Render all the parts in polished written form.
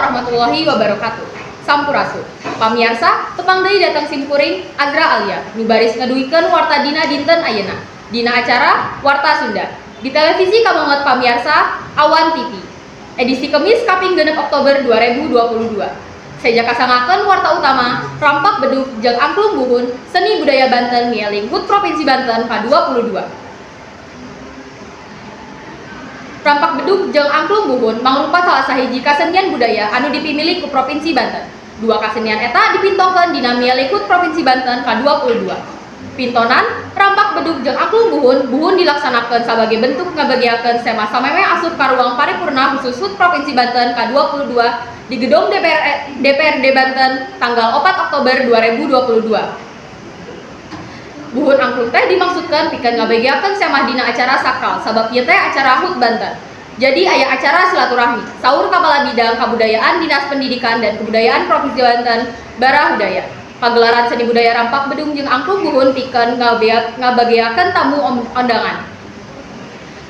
Warahmatullahi wabarakatuh. Sampurasun. Pamiarsa, tepang deui dateng simkuring Azra Alia nu baris ngadugikeun warta dina dinten ayeuna. Dina acara Warta Sunda. Di televisi kamonget pamiarsa Awan TV. Edisi Kemis kaping 6 Oktober 2022. Seja kasangakeun warta utama, rampak bedug jeung angklung buhun, seni budaya Banten mieling HUT Provinsi Banten ka-22. Rampak bedug jeung angklung buhun mangrupa salah sahiji kasenian budaya anu dipimilik ku Provinsi Banten. Dua kasenian eta dipintokeun dina mieling HUT Provinsi Banten ka-22. Pintonan rampak bedug jeung angklung buhun buhun dilaksanakeun sabagai bentuk ngabageakeun sema samemeh asup ka ruang paripurna khusus HUT Provinsi Banten ka-22 di Gedung DPR, DPRD Banten tanggal 4 Oktober 2022. Buhun angklung teh dimaksudkan pikeun ngabageakeun semah dina acara sakral, sabab ieu teh acara HUT Banten. Jadi aya acara silaturahmi. Saur Kepala Bidang Kabudayaan Dinas Pendidikan dan Kebudayaan Provinsi Banten, Bara Hudaya. Pagelaran seni budaya rampak bedug jeung angklung buhun pikeun ngabageakeun tamu ondangan.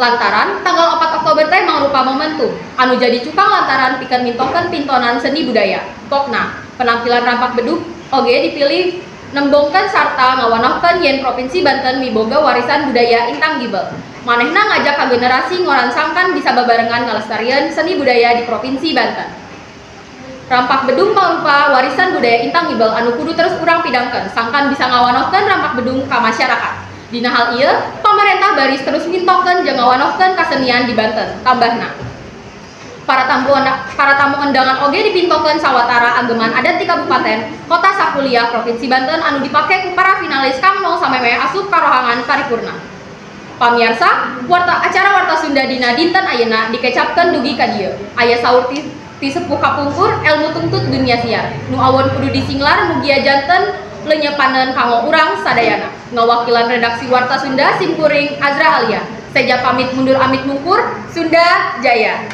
Lantaran tanggal 4 Oktober teh mangrupa momentum anu jadi cukang lantaran pikeun mintokeun pintonan seni budaya. Pokna, penampilan rampak bedug oge dipilih nembongkeun sarta ngawanohkeun yen Provinsi Banten miboga warisan budaya intangible. Manehna ngajak ka generasi ngoran sangkan bisa babarengan ngalestarieun seni budaya di Provinsi Banten. Rampak bedug mangrupa warisan budaya intangible anu kudu terus urang pidangkeun sangkan bisa ngawanohkeun rampak bedug ka masyarakat. Dina hal ieu, pamarentah baris terus mintokeun jeung ngawanohkeun kasenian di Banten, tambahna. Para tamu undangan oge dipintokeun sawatara ageman adat di kabupaten kota sakuliah Provinsi Banten anu dipake ku para finalis kang samemeh asup ka rohangan paripurna. Pamiarsa, warta acara Warta Sunda dina dinten ayeuna dikecapkeun dugi ka dieu. Aya saur ti sepuh kapungkur, elmu tungtut dunia siar. Nu awon kudu disinglar, mugia janten lenyepaneun kanggo urang sadayana. Ngawakilan redaksi Warta Sunda, simkuring Azra Alia. Seja pamit mundur amit mungkur, Sunda Jaya.